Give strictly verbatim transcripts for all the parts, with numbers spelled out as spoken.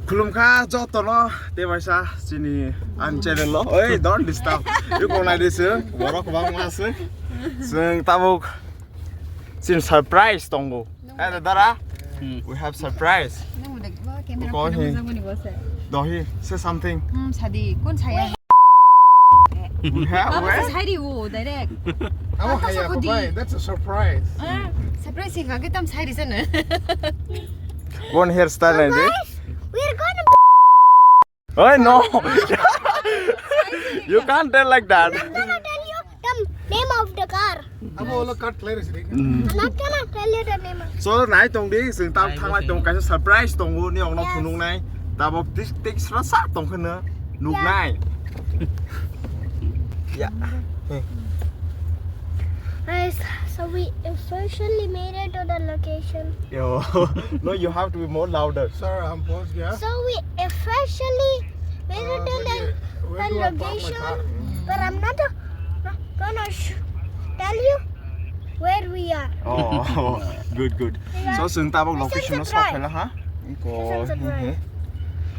Khulumkha jotono, tebaisa chini ani channel lo. Oi, don't disturb. Iko nai dise, borok bang ma se. Seng tabuk chin surprise tongo. Hey, dara. Hmm. We have surprise. Nang udah gua kamera Kau pernah hi. Sama nih bos. Dohi, say something. Hmm, sadi, kon saya. We have Apa where? Sih hari wo direct. Apa Apa kayak sih apa, di? Bay? That's a surprise. Ah, surprise sih, kaget tam saya di sana. One hairstyle aja. Guys, we're gonna Oh no! You can't tell like that. I'm gonna tell you the name of the car. Abo ulo cut khlai rw sini. I'm not gonna tell you the name of So nai tong di, sing tam Nai thanglai di. Tong kaisa surprise tongo ni ongno Yes. Phunuk nai. Tabok tik tik sra sa tong kheno nuk Yeah. Nai. Yeah. Guys, so we officially made it to the location. Yo, no, you have to be more louder. Sir, I'm Post, yeah. So we officially made it to the, the location, but I'm not, uh, gonna sh- tell you where we are. Oh, good, good. Yeah. So, sing tabok location no surprise. Sok ha? Iko, It's a surprise. He, he.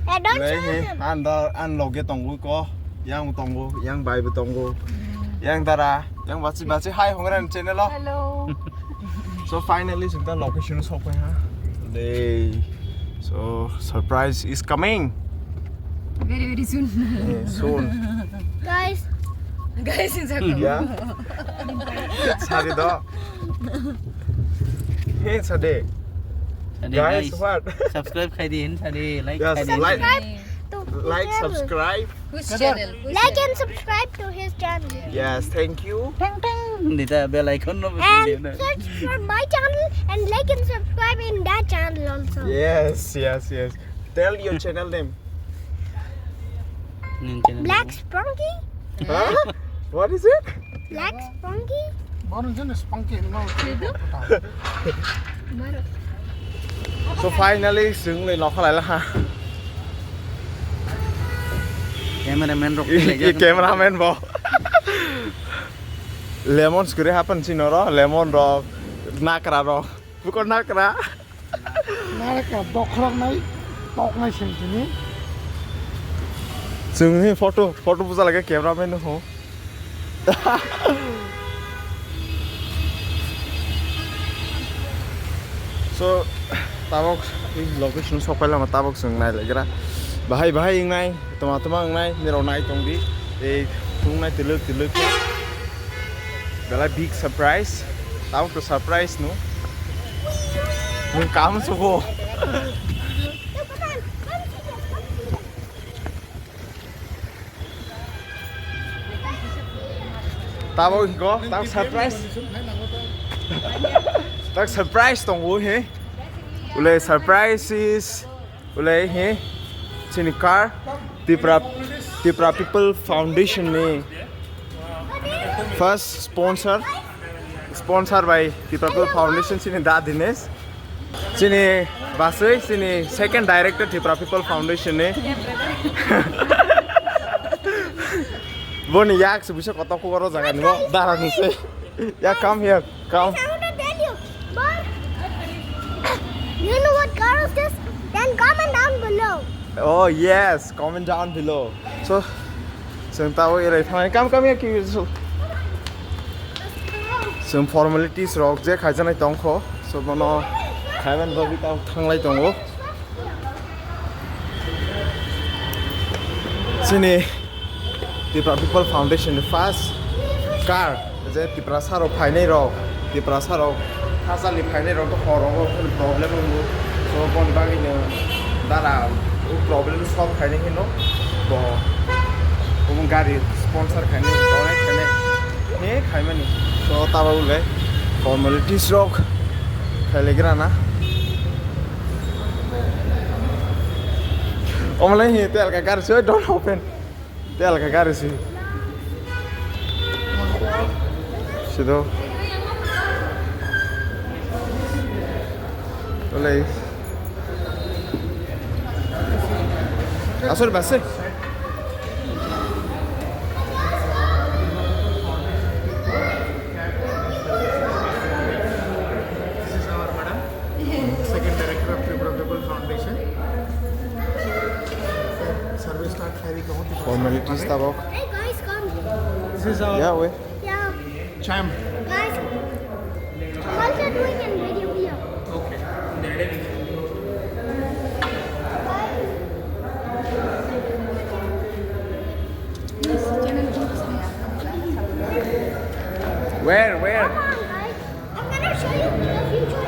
Yeah, don't show them. An da, an loge tongo ko, yang tongo, yang bai tongo, yang dara, yang bachi bachi hi hongran channel lo. Hello. So finally, sinta location sokpai ha. Dei. So surprise is coming. Very, very soon. Eh, soon. Guys. Guys, in second. Yeah. Sadi do. Hey, sadi. Sadi, guys, guys. What? Subscribe khai di, sadi, like Yes, khai di. Like. Subscribe to Like, channel. Subscribe. Whose channel? Whose Like channel? And subscribe to his channel. Yes, thank you. Tang tang. Nita bell icon no And search for my channel and like and subscribe in that channel also. Yes, yes, yes. Tell your channel name. Nin channel Black name. Spunky. Huh? What is it? Black Spunky. Baru jenis Spunky no. Itu? Baru. So finally, sung le nokha laila ha. Cameraman rok I, i cameraman bo. Lemon skuri hapan sinoro, lemon rok, nakra rok. Bukan nakra. Nakra bokhorok nai, tok nai sini. Sung ni photo, photo buja lage cameraman ho. So, tabok location sokpai lama tabok sung nai legra. Bahai bahai ingnai, toma toma ingnai, nirok nai tong di. Ei thung nai tiluk tiluk. Belai big surprise. Tabok to surprise no. Nung kam sugo. Tabok hiko, tabok surprise. Tabok surprise tongo he. Ule surprise is, ule he. Chini car, Tipra, Tipra People Foundation ni first sponsor. Sponsor by Tipra People Foundation, chini da Dinesh. Chini basui, chini second director Tipra People Foundation ni. Boni yak se bisa kotok ko oro jaga ni bo dara ni se. Ya, come here, come. I want to tell you, but you know what car is this? Then comment down below. Oh yes, comment down below. So, Chwng tabuk erai thangmani. Come, come here, ki-, so-, chwng formalities rok je khaijaknai tongkho, so bono khaimani bagwi tabuk thanglai tongo. Chini Tipra People Foundation ni first car. Je Tiprasa rok phainai rok, Tiprasa rok hachal ni phainai rok to hor rogo phano problem wngo. So boni bagwi no dara o problem solve khainai hino bo omo gari sponsor khainai donate khainai he khaimani. So tabuk le formalities rok khailegra na. Omo le he tel ka gari se don't open. Tel ka gari si. Sido. Olei. Asor base. This is our madam, second director of Tripura People Foundation. Formalities tabok. Hey guys, come. This is our, yeah, we, yeah, champ. Guys, I'm also doing a video here. Okay. Where, where? Come on, guys. I'm gonna show you the future.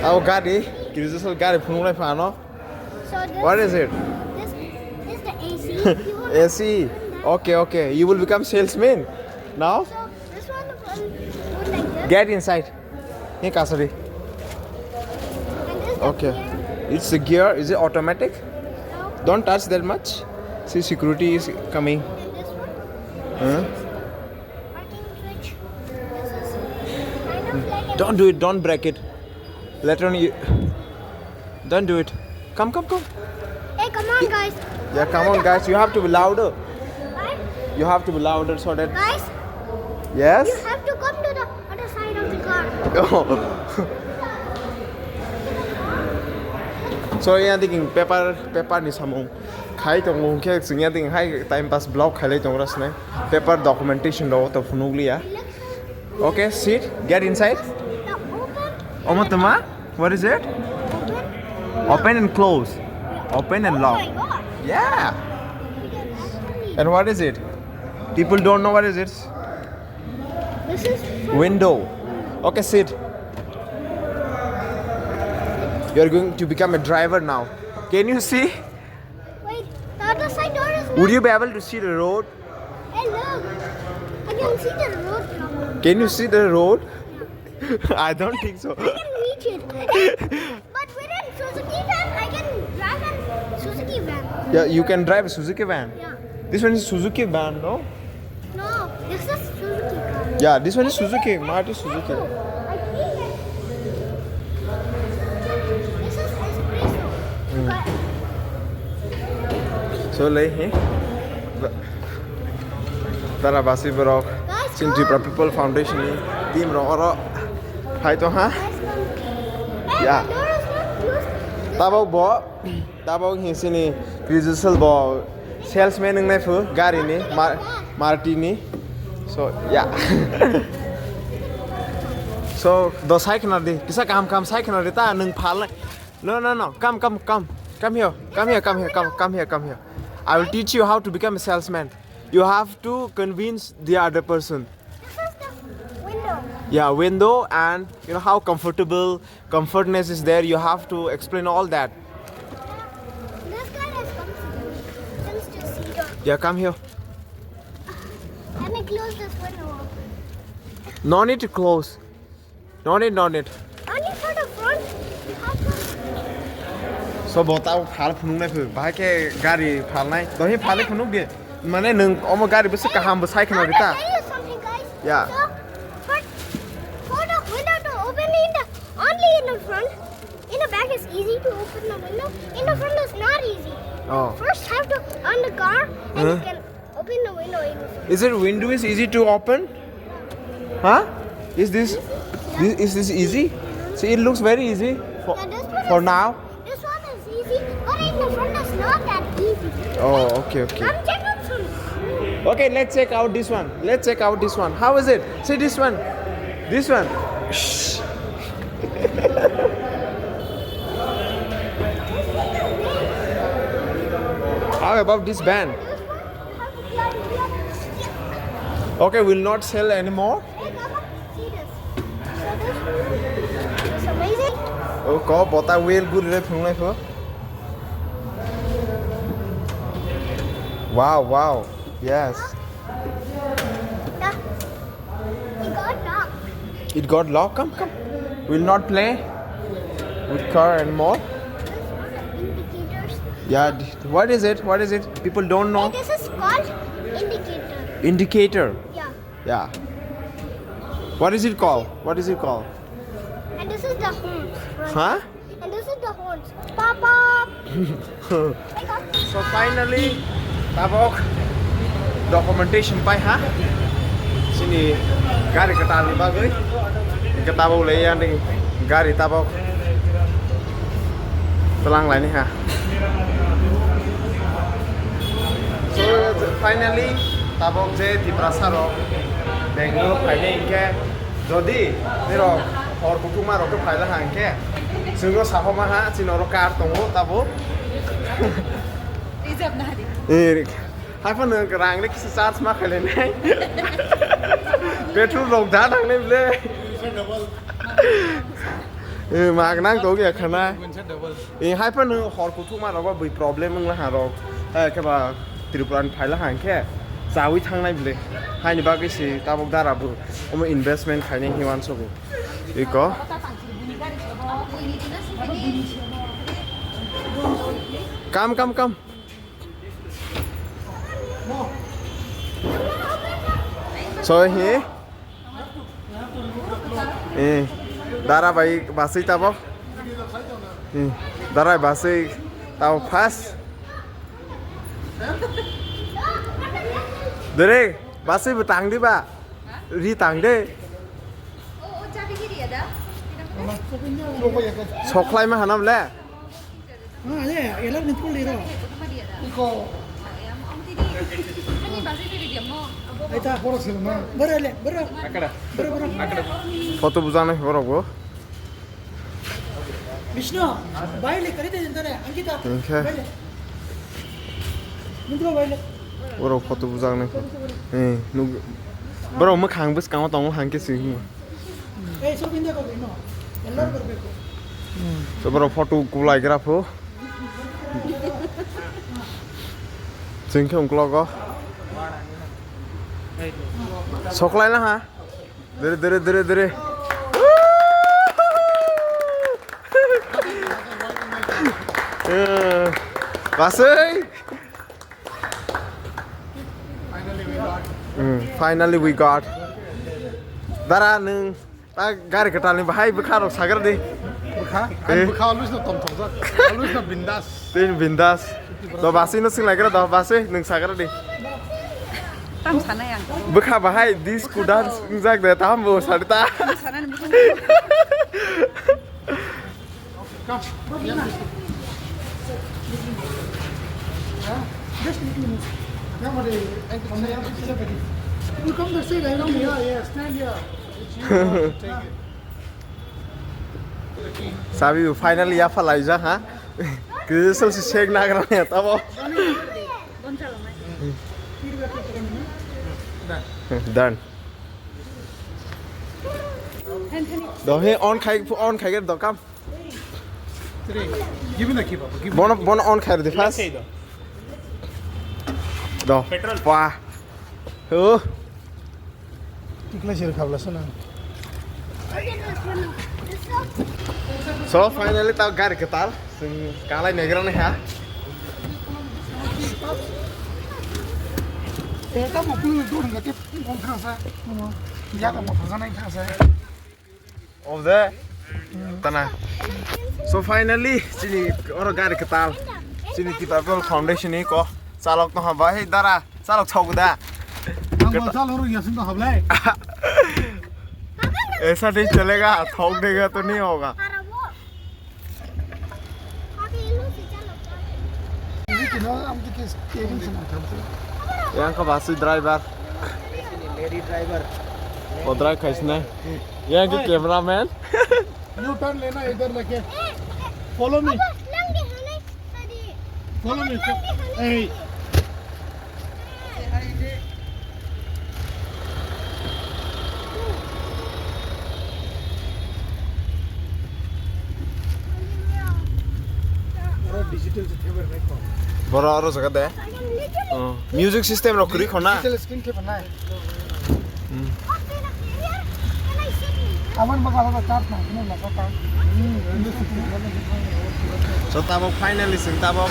Oh, gari. Kiri jisal gari phunuk lai phano. So this, what is it? This is the A C. If you wanna, A C. Okay, okay. You will become salesman now? So this one will go like this. Get inside. Hey, Kasari. And this is the, okay, gear. It's the gear. Is it automatic? No. Don't touch that much. See, security is coming. And this one? Huh? Parking switch. This is kind of like a, don't do it. Don't break it. Later on, you don't do it. Come, come, come. Hey, come on, guys. Yeah, come on, guys. You have to be louder. Why? You have to be louder so that. Guys. Yes? You have to come to the other side of the car. Oh. So, yeah, thinking paper, paper ni samung. Khai tongo hwnkhe chwngya tong hai time pass block khailai tongo rasnai. Paper documentation rok to phunukliya. Okay, sit, get inside. Omo tama? What is it? Open and close. Open and lock. Yeah. And what is it? People don't know what is it. This is window. Okay, sit. You are going to become a driver now. Can you see? Wait, the other side door is locked. Would you be able to see the road? Hey, look. I can see the road from here. Can you see the road? Yeah. I don't think so. I can reach it. But with a Suzuki van, I can drive a Suzuki van. Yeah, you can drive a Suzuki van. Yeah. This one is Suzuki van, no? No, this is Suzuki car. Yeah, this one is Suzuki, Maruti Suzuki. I think it, this is espresso. Hmm. But so, like, hey, the, Tara basi borok, guys, chini Tripura, come, People Foundation ni team rok oro phai tong ha. Guys, come. Hey, yeah, the door is not closed. Tabok bo Tabok hinsini Krijusal bo salesman wng nai phu gari ni, Mar-, Maruti ni. So, yeah. So, do sai khna di, kisa kaham kaham sai khna di ta, nwng phal nai. No, no, no, come, come, come. Come here, come here, come here, come, come here, come here. I will teach you how to become a salesman. You have to convince the other person. This is the window. Yeah, window and, you know, how comfortable, comfortness is there. You have to explain all that. This guy has come to me. Comes to see the, yeah, come here. Let me close this window. No need to close. No need, no need. Only for the front. So, bo tao phal phunuk nai phu. Bahai khe gari phal nai. Dohi phal phunuk di. Mane nwng omo gari bwswk kaham bwsai kheno rita. Let me tell you something, guys. Yeah. So, for, for the window to open in the, only in the front, in the back is easy to open the window. In the front is not easy. Oh. First have to on the car and, huh? You can open the window in the front. Is it window is easy to open? Huh? Is this, this, is this easy? See, it looks very easy for, yeah, this one for is now. This one is easy, but in the front is not that easy. Oh, okay, okay. Come check out some. Okay, let's check out this one. Let's check out this one. How is it? See this one. This one. Shh. How about this van? Okay, we'll not sell anymore. Hey, Papa, see this. So this is amazing. Oh, ko bota wheel good re phungnai pho. Wow, wow. Yes. It got locked. It got locked? Come, come. We'll not play with car anymore. This one, indicators. Yeah, d-, what is it? What is it? People don't know. Hey, this is called indicator. Indicator? Yeah. Yeah. What is it called? What is it called? And this is the horn. Huh? And this is the horns. Pop, pop. So finally, tabok documentation pai ha. Chini gari kwtal ni bagwi. Hingke tabok le yang ni gari tabok tlang lai ni ha. So, Finally, tabok je Tiprasa rok Bangalore phainai hinkhe, jodi nirok hor kuthukma rok khe phaila ha hinkhe, chwngno sahoma ha, chini oro car tongo tabok. Reserve na hari. Eh, hai phano rang le kisa charge ma khailai nai. Petrol rok da nang nai ble. Eh, mag nang to ya khana. Eh, hai phano hor kuthukma rok bui problem wng laha rok. Eh, khe ba Tripura ni phaila ha hinkhe chawi thangnai ble. Haini bagwi se tabok dara bo omo investment khainai hinwi uansogo. Iko. Kam, kam, kam. So, he? Eh, dara bai basui tabok. Eh, dara bai basui tabok first. Dere, basui bo tang di ba? Ri tang de. Soklai ma hanam le. Ah, ya, ya, elak ni puli ro. Iko. Aita, borok sila ma. Boro le, boro. Akada. Boro, boro. Akada. Photo bujang nai borok bo. Vishnu, bai le, kari de janta ne, Ankita. Thank you. Bai le. Mundro bai le. Borok photo bujang nai. Eh, nuk. Borok mwkhang bwskango tongo hangke swi. Ei, so binda ko no. Yellow ko beko. So borok photo kulai gra pho. Chwng khe ungklogo. Soklai na ha. Dere, dere, dere, dere. Eh, basui. Mm, finally we got. Dara nwng ta gari kwtalni bahai bwkha rok sagra di. Bwkha? Eh. Ani bwkha always no tongthokjak. Always no bindas. Tin bindas. Do basi no sing lagra do basi nwng sagra di. Tam sanai ang. Bwkha bahai disco dance wngjak de tam bo sari ta. Tam sanai bwkha. Come. Just little minute. Yeah, but, uh, I can say, I can say, but you come the side, I don't know. Yeah, yeah, stand here. It's you have to take it. Sabi, finally, ya phalai ja, ha? Kisa si shake na kra ya, tamo. Done. Do he on khai, on khai do kam. Three. Give me the key, Papa. Give me Bono, the key. Bono on khai di first. Let's say the Do. Petrol. Wah. Oh. Tikla sir khabla sana. So finally ta gari kwtal. Sing kalai negra ne ha. Teta mo pulu dur ngate pon thangsa. Ya ta mo thangsa nai thangsa. Of the Tana. So finally, chini oro gari kwtal. Chini Tipa People Foundation ni ko chalok no hamba. Hey, dara, chalok chok da. Ang ba chalo ro yasin to hablai. Aisa de chalega, thok dega to nahi hoga. Yang ka basi driver. Lady driver. O drive khaisnai. Yang ke cameraman. U turn lena idhar leke. Follow me. Follow me. Hey. Boro aro jaga de. Oh, music system rok kwrwi khona. Digital screen khe phanai. Hmm. Aboni bagwi alada charge nang phano nokha ta. So tabok finally chwng tabok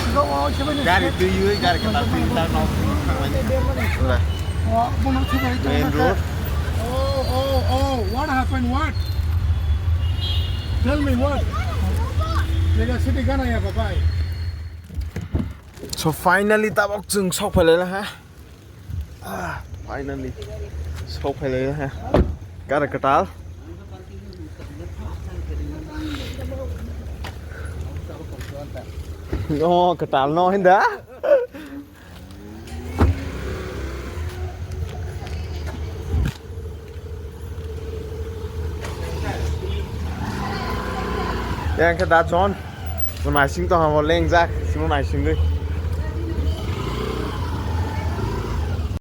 gari twiwi gari kwtal twiwi ta nok thangmani. Main road. Oh, oh, oh, what happened? What? Tell me what? Lega sidi gana ya babai. So finally tabok chwng sok phailai ha. Ah, finally. Sok phailai ha. Gari kwtal. No, kwtal no hinda. Yang khe da John. Bo naising tong hamo lengjak. Simo naisingwi.